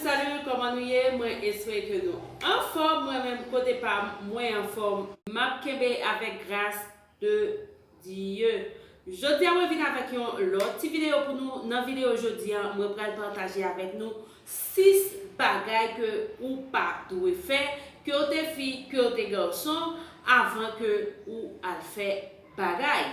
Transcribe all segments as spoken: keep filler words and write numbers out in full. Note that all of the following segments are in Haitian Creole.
Salut, kòman nou ye? Mwen espere ke nou anfòm. Mwen menm, kote pa m, mwen anfòm. M ap kenbe avèk gras de Dye. Jodi a, mwen vin avèk yon lòt ti videyo pou nou. Nan videyo jodi a, mwen pral pataje avèk nou sis bagay ke ou pa dwe fè, ke w te fi, ke w te gason, avan ke ou al fè bagay.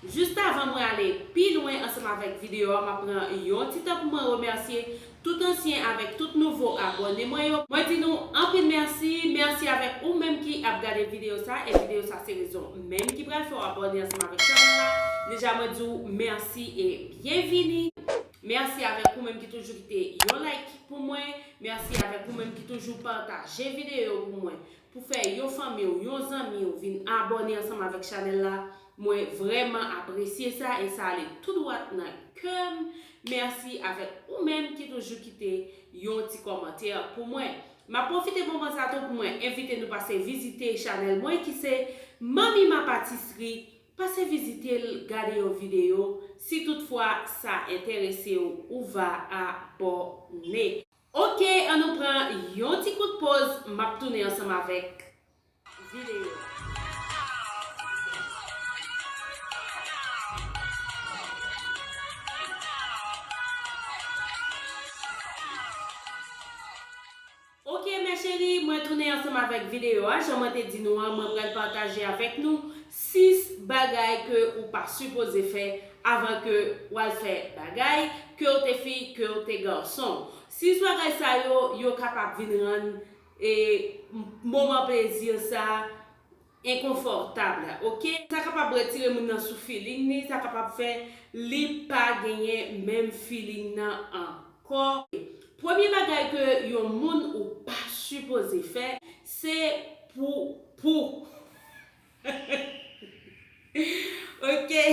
Jis avan mwen ale pi lwen ansanm avèk videyo a, m ap pran yon ti tan pou mwen remèsye tout ansyen avèk tout nouvo abòne mwen yo. Mwen di nou anpil mèsi, mèsi avèk ou menm ki ap gade videyo sa, e videyo sa se rezon menm ki pral fè w abòne ansanm avèk chanèl la. Deja mwen di w mèsi e byenvini. Mèsi avèk ou menm ki toujou kite yon like pou mwen. Mèsi avèk ou menm ki toujou pataje videyo pou mwen, pou fè yon fanmi w, yon zanmi w vin abòne ansanm avèk chanèl la. Mwen vrèman apresye sa e sa ale tou dwat nan kè m. Mèsi avèk ou menm ki toujou kite yon ti kòmantè pou mwen. M ap pwofite moman sa tou pou mwen envite nou pase vizite chanèl mwen ki se Manmi Ma Patisserie. Pase vizite l, gade yon videyo. Si toutfwa sa enterese w, ou va abòne. Oke, ann nou pran yon ti kout poz, m ap tounen ansanm avèk videyo a. Oke, mes chéries, mwen tounen ansanm avèk videyo a. Jan mwen te di nou an, mwen pral pataje avèk nou sis bagay ke ou pa sipoze fè avan ke w al fè bagay, ke w te fi, ke w te gason. Sis bagay sa yo, yo kapab vin rann, e, m-, moman plezi sa enkonfòtab, oke? Sa kapab retire moun nan sou feeling ni, sa kapab fè li pa genyen menm feeling nan ankò. Premye bagay ke yon moun ou pa sipoze fè, se pou, pou. Oke?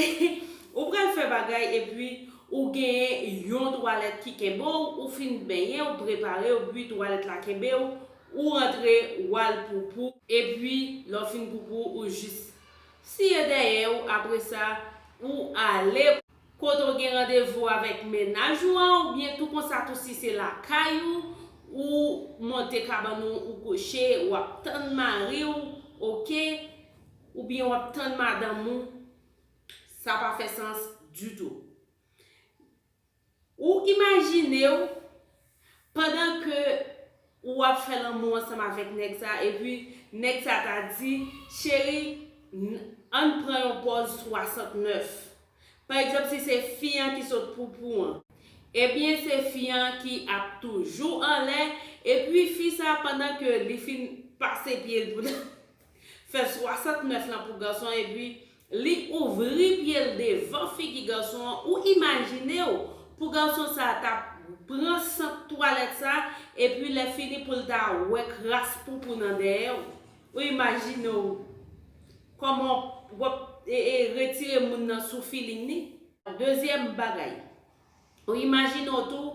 Ou pral fè bagay epi ou genyen yon twalèt ki kenbe w, ou fin benyen, ou prepare, epi twalèt la kenbe w, ou rantre, w al poupou, epi lè w fin poupou, ou jis siye dèyè w, apre sa, ou ale kote w gen randevou avèk mennaj ou an, oubyen tou konsa tou si se lakay ou, ou monte kabann ou, ou kouche, w ap tann mari w, oke? Oubyen w ap tann madanm ou, sa pa fè sans ditou. Ou imajine w pandan ke ou ap fè lanmou ansanm avèk nèg sa, epi nèg sa ta di, cheri, n-, ann pran yon pòz swasantnèf. Pa egzanp, si se fi an ki sot poupou an, ebyen, se fi an ki ap toujou anlè, epi fi sa, pandan ke li fin pase pye l pou fè swasantnèf lan pou gason, epi li ouvri pye l devan figi gason an, ou imajine w pou gason sa a t ap pran sant twalèt sa, epi lè fini pou l ta wè kras poupou nan dèyè w. Ou imajine w kòman w ap, e, e, retire moun nan sou feeling ni. Dezyèm bagay, ou imajine w tou,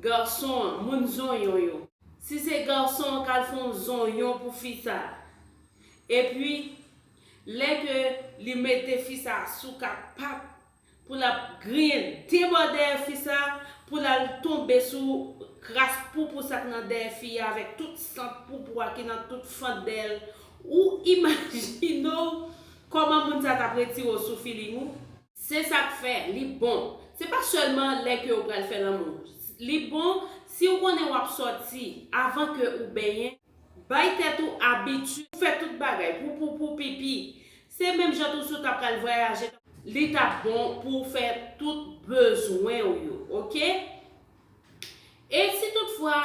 gason an, moun zonyon yo. Si se gason an k al fè yon zonyon pou fi sa a, epi lè ke li mete fi sa a sou kat pat pou l ap griyen de bò dèyè fi sa a, pou l al tonbe sou kras poupou sa k nan dèyè fi a avèk tout sant poupou a ki nan tout fant dèyè l, ou imajine w kòman moun sa t ap retire w sou feeling ou? Se sa k fè li bon. Se pa sèlman lè ke w pral fè lanmou. Li bon si w konnen w ap sòti avan ke ou benyen. Bay tèt ou abitid pou fè tout bagay, pou, pou, pou pipi. Se menm jan tou si w ta pral vwayaje, li t ap bon pou w fè tout bezwen w yo, oke? E si toutfwa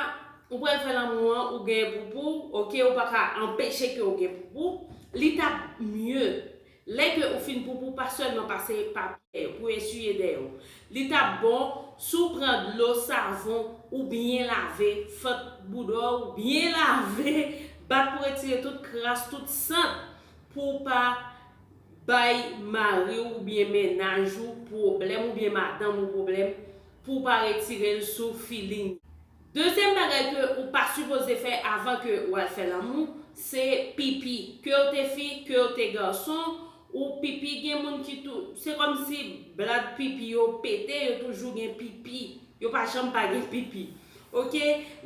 ou pral fè lanmou an, ou gen poupou, oke, ou pa ka anpeche ke w gen poupou, li t ap mye lè ke ou fin poupou, pa sèlman pase papye pou eswiye dèyè w. Li t ap bon si w pran dlo, savon, ou byen lave fant bouda w, ou byen lave, bat pou retire tout kras, tout sant, pou w pa bay mari w oubyen mennaj ou pwoblèm, oubyen madanm ou pwoblèm, pou w pa retire l sou feeling. Dezyèm bagay ke ou pa sipoze fè avan ke w al fè lanmou, se pipi. Ke w te fi, ke w te gason, ou pipi, gen moun ki tou, se kòmsi blad pipi yo pete, yo toujou gen pipi. Yo pa janm pa gen pipi. Ok,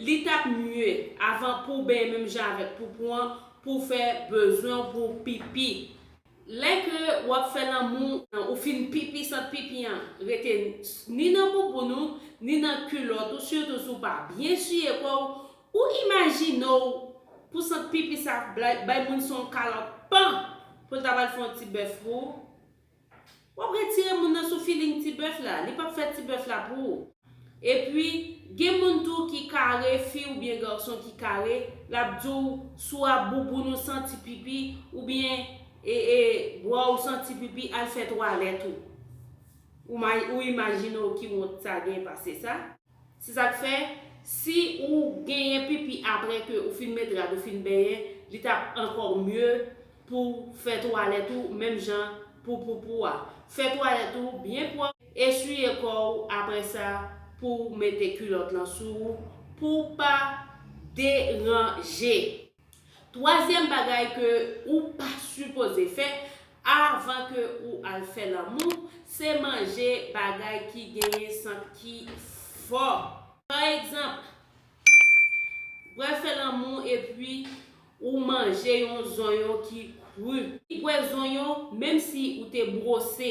li t ap mye avan pou w benyen menm jan avèk poupou an, pou w fè bezwen w pou pipi. Lè ke w ap fè lanmou, ou fin pipi, sant pipi an rete ni nan bouboun ou, ni nan kilòt ou, sitou si w pa byen siye kò w, ou imajine w pou sant pipi sa bay, bay moun se yon kalòt pan pou l ta pral fè yon ti bèf pou ou. W ap retire moun nan sou feeling ti bèf la, li p ap fè ti bèf la pou ou. Epi, gen moun tou ki kare, fi oubyen gason ki kare, l ap di w, si w ap bouboun ou santi pipi, oubyen e, e, bra w santi pipi, al fè twalèt ou. Ou ma-, ou imajine w ki wont sa gen pase sa? Se sa k fè, si ou genyen pipi apre ke ou fin met rad, ou fin benyen, li t ap ankò mye pou w fè twalèt ou, menm jan pou poupou a. Fè twalèt ou byen pwòp, eswiye kò w apre sa pou w mete kilòt lan sou ou, pou w pa deranje. Twazyèm bagay ke ou pa sipoze fè avan ke ou al fè lanmou, se manje bagay ki genyen sant ki fò. Pa egzanp, ou pral fè lanmou epi ou manje yon zonyon ki kri. Ou bwè zonyon, menm si ou te bwose,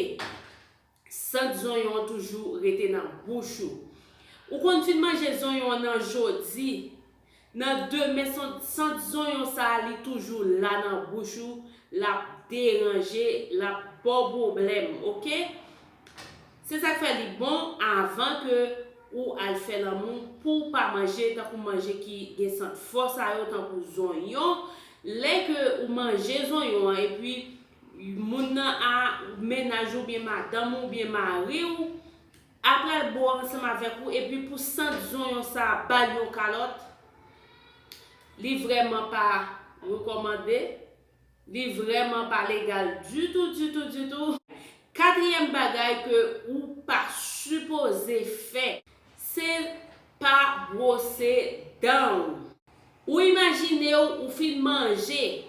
sant zonyon an toujou rete nan bouch ou. Ou konn fin manje zonyon an nan jodi, nan demen, sant, sant zonyon sa a, li toujou la nan bouch ou, l ap deranje, l ap ba w pwoblèm, ok? Se sa k fè li bon avan ke ou al fè lanmou pou w pa manje tankou manje ki gen sant fò sa yo, tankou zonyon. Lè ke ou manje zonyon an epi moun nan a, mennaj ou oubyen madanm ou oubyen mari w, apre l bo ansanm avèk ou, epi pou sant zonyon sa a ba l yon kalòt, li vrèman pa rekòmande, li vrèman pa legal ditou, ditou, ditou. Katriyèm bagay ke ou pa sipoze fè, se pa bwose dan w. Ou imajine w, ou fin manje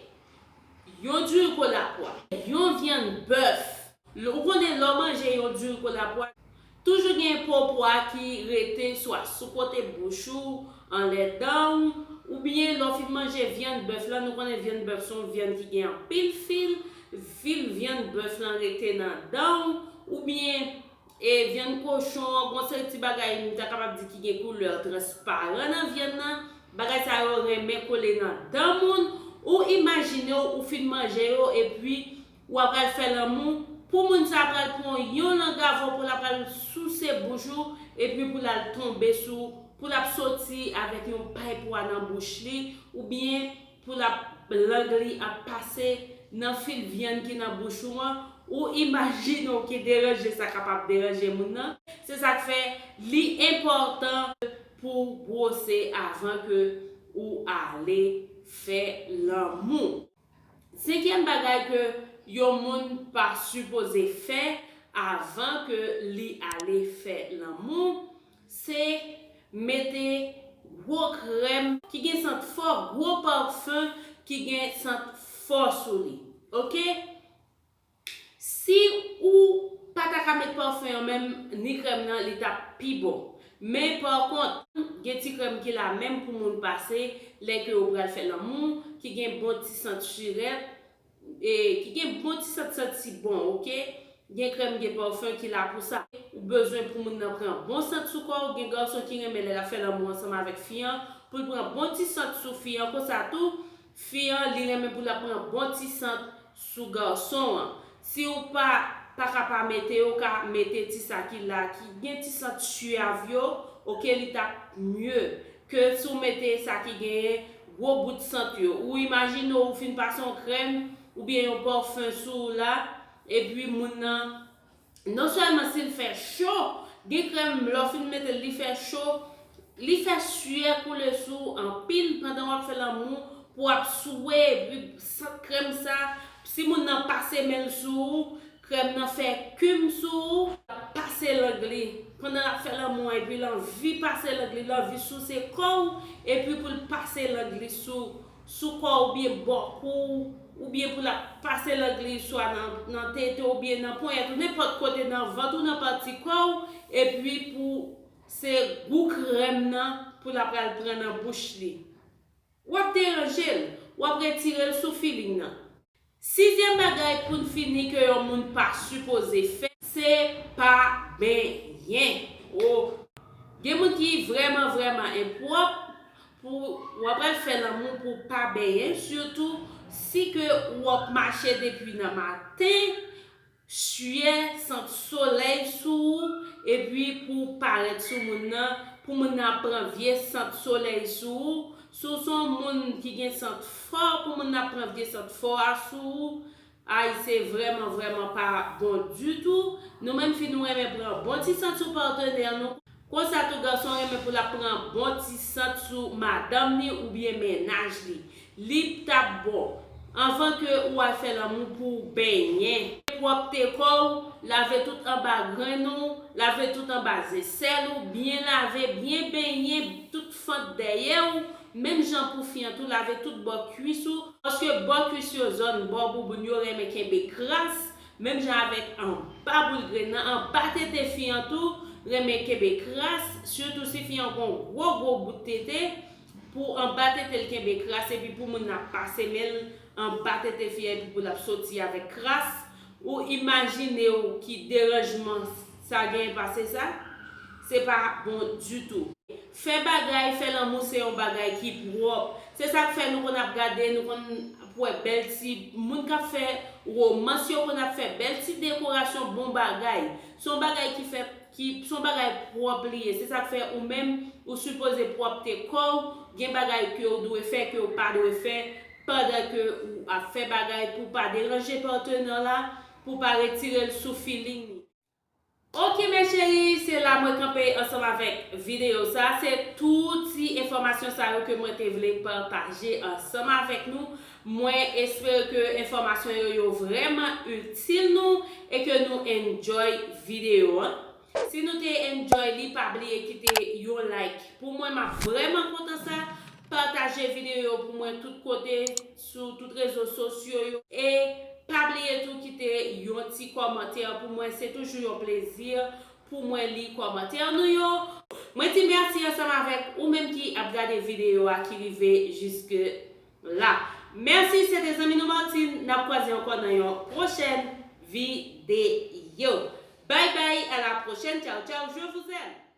yon diri kolapwa, yon vyann bèf. L-, ou konnen lè w manje yon diri kolapwa, toujou gen po po a ki rete swa sou kote bouch ou, anlè dan w, oubyen lè w fin manje vyann bèf lan, nou konnen vyann bèf se yon vyann ki gen anpil fil, fil vyann bèf lan rete nan dan w, oubyen e vyann kochon an, gon seri ti bagay m ta kapab di ki gen koulè transparan nan vyann nan, bagay sa yo renmen kole nan dan moun. Ou imajine w, ou fin manje yo, epi w ap al fè lanmou, pou moun sa a pral pran yon lang avè w, pou l ap al souse bouch ou, epi pou l al tonbe sou, pou l ap soti avèk yon pay pwa nan bouch li, oubyen pou l ap, lang li ap pase nan fil vyann ki nan bouch ou an, ou imajine w ki deranje sa kapab deranje moun nan. Se sa k fè li enpòtan pou w bwose avan ke ou ale fè lanmou. Senkyèm bagay ke yon moun pa sipoze fè avan ke li ale fè lanmou, se mete gwo krèm ki gen sant fò, gwo pafen ki gen sant fò sou li. Ok? Si ou pa ta ka met pafen an menm, ni krèm nan, li t ap pi bon. Men, pa kont, gen ti krèm ki la menm pou moun pase lè ke ou pral fè lanmou, ki gen bon ti sant sirèt, e, ki gen bon ti sant santi bon, ok? Gen krèm, gen pafen ki la pou sa. Ou bezwen pou moun nan pran bon sant sou kò w. Gen gason ki renmen lè l ap fè lanmou ansanm avèk fi an, pou l pran bon ti sant sou fi an. Konsa tou, fi an, li renmen pou l ap pran bon ti sant sou gason an. Si w pa, pa ka pa mete yo, w ka mete ti sa ki la, ki gen ti sant syav yo, ok, li t ap mye ke si w mete sa ki genyen gwo bout sant yo. Ou imajine w, ou fin pase yon krèm oubyen yon pafen sou w la, epi moun nan, non sèlman si l fè cho, gen krèm, lè w fin mete l, li fè cho, li fè syè koule sou w anpil pandan w ap fè lanmou, pou w ap swe, epi sant krèm sa, si moun nan pase men l sou ou, krèm nan fè kim sou ou, l ap pase lang li pandan l ap fè lanmou an, epi l anvi pase lang li, l anvi souse kò w, epi pou l pase lang li sou, sou kò w oubyen bò kou w, oubyen pou l ap pase lang li swa nan, nan tete w oubyen nan ponyèt ou, nenpòt kote nan vant ou, nan pati kò w, epi pou se gou krèm nan pou l ap pral pran nan bouch li. W ap deranje l, w ap retire l sou feeling nan. Sizyèm bagay pou n fini ke yon moun pa sipoze fè, se pa benyen. Oh. Gen moun ki vrèman, vrèman enpwòp, pou w ap al fè lanmou pou pa benyen, sitou si ke w ap mache depi nan maten, syè, sant solèy sou ou, epi pou w parèt sou moun nan, pou moun nan ap pran vye sant solèy sou ou, si w se yon moun ki gen sant fò, pou moun nan ap pran vye sant fò a sou ou, ay, se vrèman, vrèman pa bon ditou. Nou menm fi, nou renmen pran bon ti sant sou patnè nou. Konsa tou, gason renmen pou l ap pran bon ti sant sou madanm li oubyen mennaj li. Li t ap bon. Anvan ke ou al fè lanmou pou w benyen. Pwòpte kò w, lave tout anba grenn ou, lave tout anba zesèl ou, byen lave, byen benyen tout fant dèyè w, menm jan pou fi an tou, lave tout bò kwis ou, paske bò kwis yo, zòn bò bouboun yo renmen kenbe kras, menm jan avèk anba boul grenn nan, anba tete fi an tou renmen kenbe kras, sitou si fi an gon gwo, gwo bout tete, pou anba tete l kenbe kras, epi pou moun nan pase men l anba tete fi an, epi pou l ap soti avèk kras. Ou imajine w ki deranjman sa genyen pase sa? Se pa bon ditou. Fè bagay, fè lanmou se yon bagay ki pwòp. Se sa k fè nou konn ap gade, nou konn ap wè bèl ti moun k ap fè womans, yo konn ap fè bèl ti dekorasyon, bon bagay. Se yon bagay ki fè, ki, se yon bagay pwòp li ye. Se sa k fè ou menm, ou sipoze pwòpte kò w, gen bagay ke w dwe fè, ke w pa dwe fè, pandan ke ou ap fè bagay pou w pa deranje patnè w la, pou w pa retire l sou feeling li. Ok, mes chéries, se la mwen kanpe ansanm avèk videyo sa. Se tout ti enfòmasyon sa yo ke mwen te vle pataje ansanm avèk nou. Mwen espere ke enfòmasyon yo, yo vrèman itil nou e ke nou enjoy videyo an. Si nou te enjoy li, pa bliye kite yon like. Pou mwen, m ap vrèman kontan sa. Pataje videyo yo pou mwen tout kote, sou tout rezo sosyo yo. E pa bliye tou kite yon ti kòmantè pou mwen. Se toujou yon plezi pou mwen li kòmantè nou yo. Mwen di mèsi ansanm avèk ou menm ki ap gade videyo a ki rive jiske la. Mèsi, se te zanmi nou Martine. N ap kwaze ankò nan yon pwochèn videyo. Bye bye, à la prochaine. Ciao, ciao, je vous aime.